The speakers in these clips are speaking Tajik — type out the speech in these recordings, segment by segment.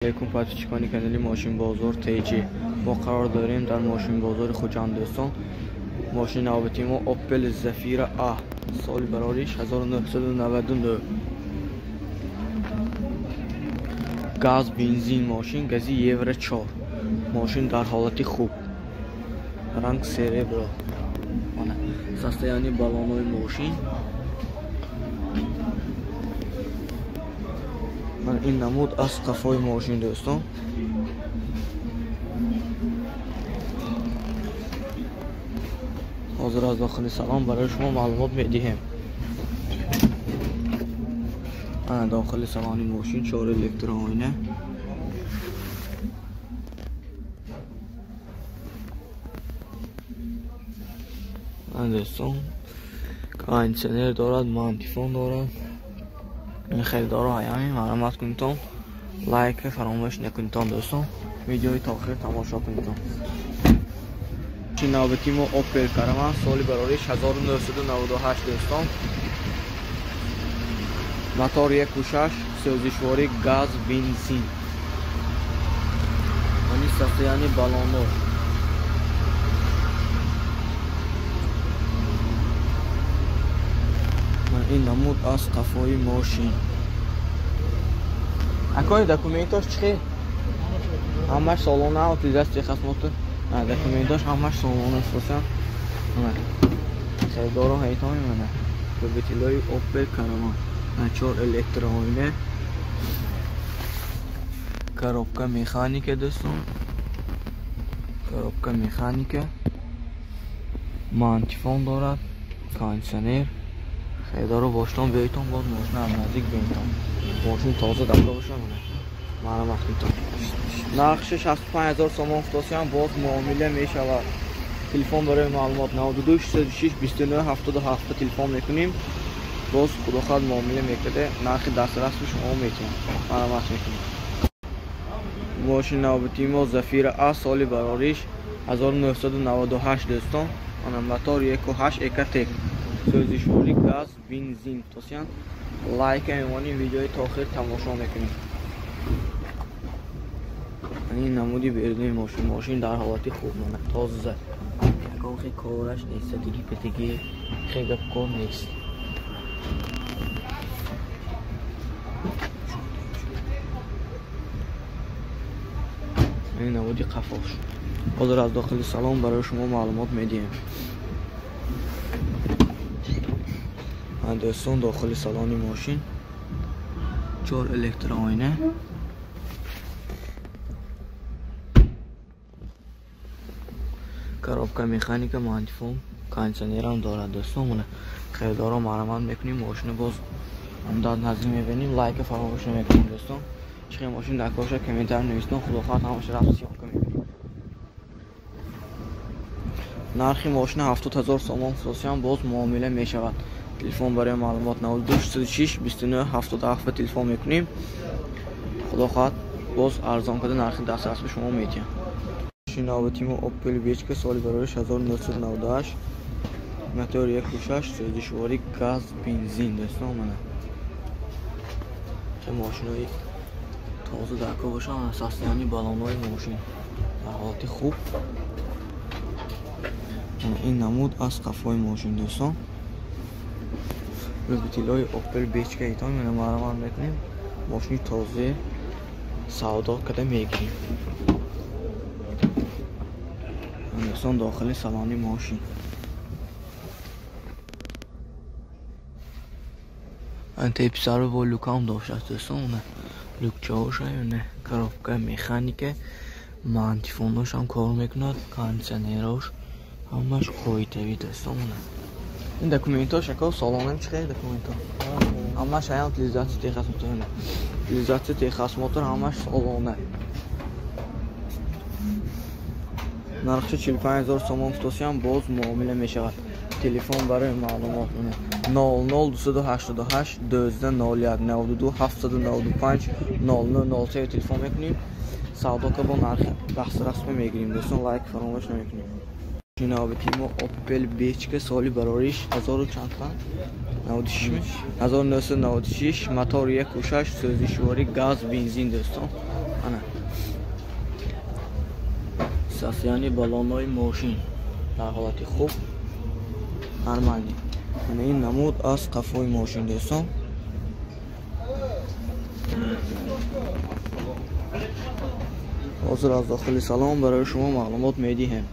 Алейкум подписчикони канали Мошинбозор ТЖ. Мо қарор дорем дар Мошинбозори Хуҷанд, дӯстон. Мошини навбати мо Opel Zafira A, соли барориш 1999. Газ, бензин мошин, гази Евро 4. Мошин дар ҳолати хуб. Ранг серебро. Ана состояние баллонои мошин. Ин намуд аз қафои мошин, дӯстон. Ҳозир аз дохили салон барои шумо маълумот медиҳем. Ана дохили салони мошин чор электроойна. Ана дӯстон, кондитсионер дорад, мантифон дорад. Ин харидорро ҳаями марҳамат кунедтон, лайк фаромӯш накунедтон, дӯстон. Видеои то охир тамошо кунедтон. Навбати мо Opel Caravan, соли барориш 1998, дӯстон. Мотор 1.6, сӯзишворӣ газ, бензин. Ани состояние баллонош. Ин намуд аз қафои мошин. Акои документош чӣ хел? Ҳамаш солона, утилизация техосмотр. Документош ҳамаш солона асосан. Харидоро ҳайтоми мана. Любителои Opel Caravan. Чор электроойна. Коробка механика, дӯстон. Коробка механика. Мантифон дорад, кондитсионер. Харидоро боштон биёитон, боз мошина аз наздик бинитон. Мошин тоза дашта бошад, марҳамат кунитон. Нархи 65 000 сомон футосиям, боз муомила мешавад. Телефон барои маълумот 92 606 29 77 телефон мекунем. Боз худо хоҳад муомила мекарда, нархи дастрас ба шумо метиҳам. Марҳамат мекунем. Мошини навбати мо Zafira A, соли барориш 1998, дӯстон. Ана мотор 1.8 Ecotec. Сӯзишворӣ газ, бензин тосиян. Лайк мемонем, видеои то охир тамошо мекунем. Ин намуди беруни мошин. Мошин дар ҳолати хуб, мона тоза. Ягон хел кораш нест, диги петиги хел гап кор нест. Ин намуди қафош. Ҳозир аз дохили салон барои шумо маълумот медиҳем. Дӯстон, дохили салони мошин чор электроойна. Коробка механика, мантифон, кондитсионерам дорад, дӯстон. Мона харидорро марҳамат мекунем, мошина боз дар наздик мебинем. Лайка фаромӯш намекунем, дӯстон. Чӣ хел мошин дар коша комментар нависитон, худо хоҳад ҳамаша рафт съёмка мекунем. Нархи мошина 70 000 сомон футосиям, боз муомила мешавад. Телефон барои маълумот 92 606 29 77 телефон мекунем. Худо хоҳад боз арзон карда нархи дастрас ба шумо метиҳам. Мошини навбати мо Opel Vectra, соли барориш 1998, мотор 1.6, сӯзишворӣ газ, бензин, дӯстон. Мана хел мошинои тоза дар кор бошанд. Состояние баллонои мошин дар ҳолати хуб. Ин намуд аз қафои мошин, дӯстон. Любителои Opel Vectra итон мена марҳамат мекунем. Мошини тоза савдо карда мегирем. Дӯстон, дохили салони мошин. Антепсаро бо люкам доштааст, дӯстон. Люкчаҳоша, коробка механика, мантифонош ҳам кор мекунад, кондитсионерош ҳамаш қоидавӣ, дӯстон. Ин документош ако солонам чӣ хел документо? Ҳамаш ҳаям утилизация техосмотр. Утилизация техосмотр ҳамаш солона. Нархи 45 000 сомон футосиям, боз муомила мешавад. Телефон барои маълумот 00 288 12 01 92 795 09 03 телефон мекунем. Савдо ка бо нархи дастрас мегирем, дӯстон. Лайк фаромӯш намекунем. Навбати мо Opel Vectra, соли барориш 1996, мотор 1.6, сӯзишворӣ газ, бензин, дӯстон. Ана состояние баллонҳои мошин дар ҳолати хуб, нормалӣ. Ана ин намуд аз қафои мошин дӯстон. Ҳозир аз дохили салон барои шумо маълумот медиҳем.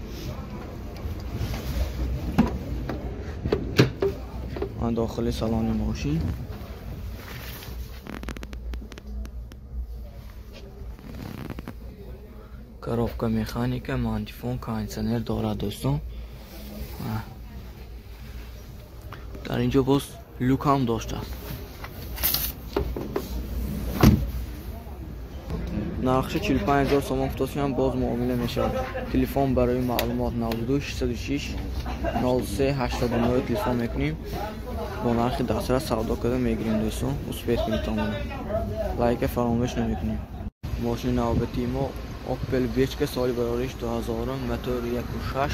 Ман дохили салони мошин. Коробка механика, мантифон, кондиционер дорад дӯстон. Дар инҷо боз люк ҳам доштааст. Нархи 45 000 сомон футосиям боз муомила мешавад. Телефон барои маълумот 92 606 03 89 телефон мекунем. Бо нархи дастрас савдо карда мегирем дӯстон. Успех кунитон. Лайка фаромӯш намекунем. Мошини навбатии мо Opel Vectra соли барориш 2000, мотор 1.6,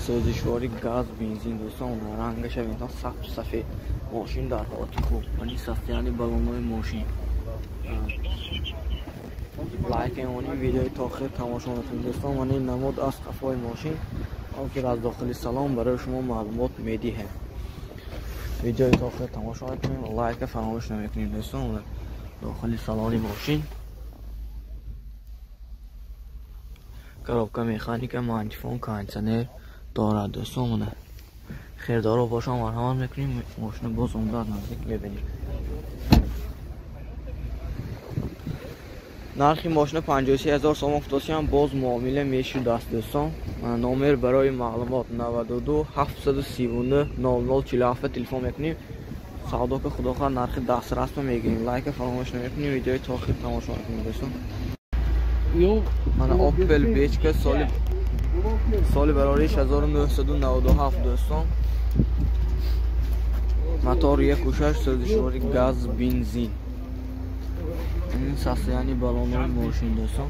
сӯзишвори газ, бензин дӯстон. Рангаша бинтон сабз сафед. Мошин дар ҳолати хуб. Ани состояние баллонҳои мошин. Лайк мемонем, видеои то охир тамошо мекунем дӯстон. Ман ин намуд аз қафои мошин ҳозир аз дохили салон барои шумо маълумот медиҳем. Видеои то охир тамошо мекунем, лайка фаромӯш намекунем дӯстон. Дохили салони мошин коробка механика, мантифон, кондиционер дорад дӯстон. Хелдоро бошам марҳамат мекунем, мошина боз омда аз наздик мебинем. Нархи мошина 53 000 сомон футосиям боз муомила мешудааст дӯстон. Номер барои маълумот 92 739 00 47 телефон мекунем. Савдо ки худо хоҳад нархи дастрасро мегирем. Лайка фаромӯш намекунем, видеои то охир тамошо мекунем дӯстон. Мана Opel Vectra соли барориш 1997 дӯстон. Мотор 1.6, сӯзишвори газ, бензин. Ин состояние баллонҳои мошин дӯстон.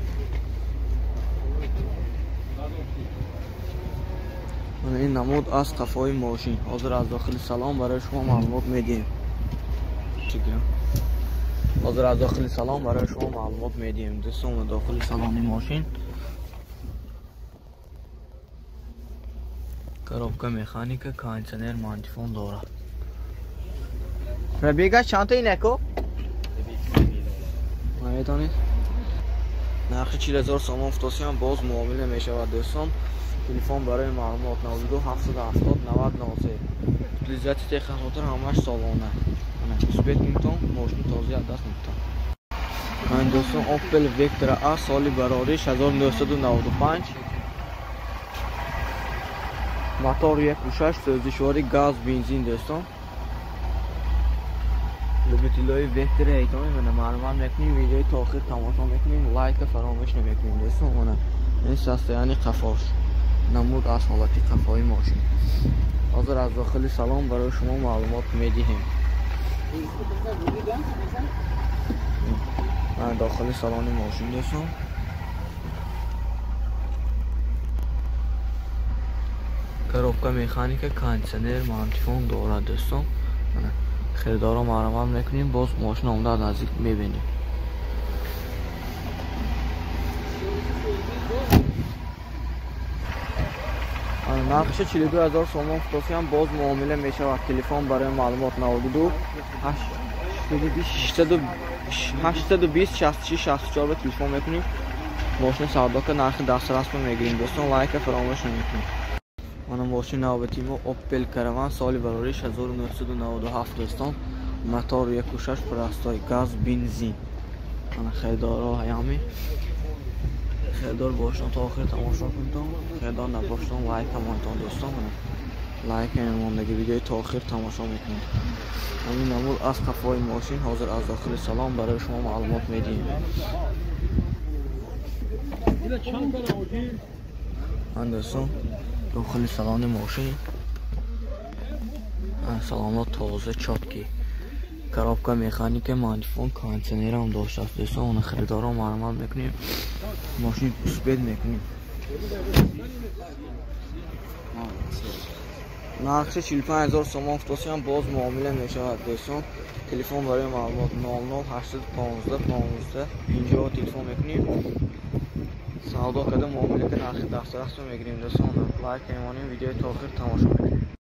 Мана ин намуд аз қафои мошин. Ҳозир аз дохили салон барои шумо маълумот медиҳем. Ҳозир аз дохили салон барои шумо маълумот медиҳем дӯстон. Дохили салони мошин коробка механика, кондиционер, мантифон дорад. Пробега чанд инако? Наметонед? Нархи 40 000 сомон футосиям боз муомила мешавад дӯстон. Телефон барои маълумот 92 770 90 03. Утилизатсия техосмотр ҳамаш солона. Ана успех кунитон, мошини тоза аз даст медиҳад. Ман дӯстон Opel Vectra A соли барориш 1995, мотор 1.6, сӯзишвори газ, бензин дӯстон. Любителои Vectra эйтони мана маълумот мекунем, видеои то охир тамошо мекунем, лайка фаромӯш намекунем дӯстон. Мана ин состояние қафош, намуд аз ҳолати қафои мошин. Ҳозир аз дохили салон барои шумо маълумот медиҳем. Ман дохили салони мошин дӯстон. Коробка механика, кондиционер, мантифон дорад дӯстон. Харидорро марҳамат мекунем, боз мошин омда аз наздик мебинем. Нархи 42 000 сомон футосиям боз муомила мешавад. Телефон барои маълумот 92 820 66 64 ба телефон мекунем. Мошини савдо ка нархи дастрасро мегирем дӯстон. Лайка фаромӯш намекунем. Мана мошини навбатии мо Opel Caravan соли барориш 1997 дӯстон. Мотор 1.6, простой, газ, бензин. Мана харидорро ҳаями харидор бошон то охир тамошо кунтон. Харидор набошон лайк монтон дӯстон. Лайк мемондаги видеои то охир тамошо мекунем. Ҳамин намуд аз қафои мошин ҳозир аз дохили салон барои шумо маълумот медиҳем. Ман дӯстон дохили салони мошин салонҳо тоза, чотки, коробка механика, мантифон, кондиционер ҳам доштааст дӯстон. Она харидорро марҳамат мекунем, мошин успед мекунем. Нархи 45 ҳазор сомон футосиам, боз муомила мешавад, дӯстон. Телефон барои маълумот 00 815 15 50. Телефон мекунем, савдо карда, муомила ка, нархи дастрасро мегирем. Дӯстон, лайк мемонем, видеои то охир тамошо мекунем.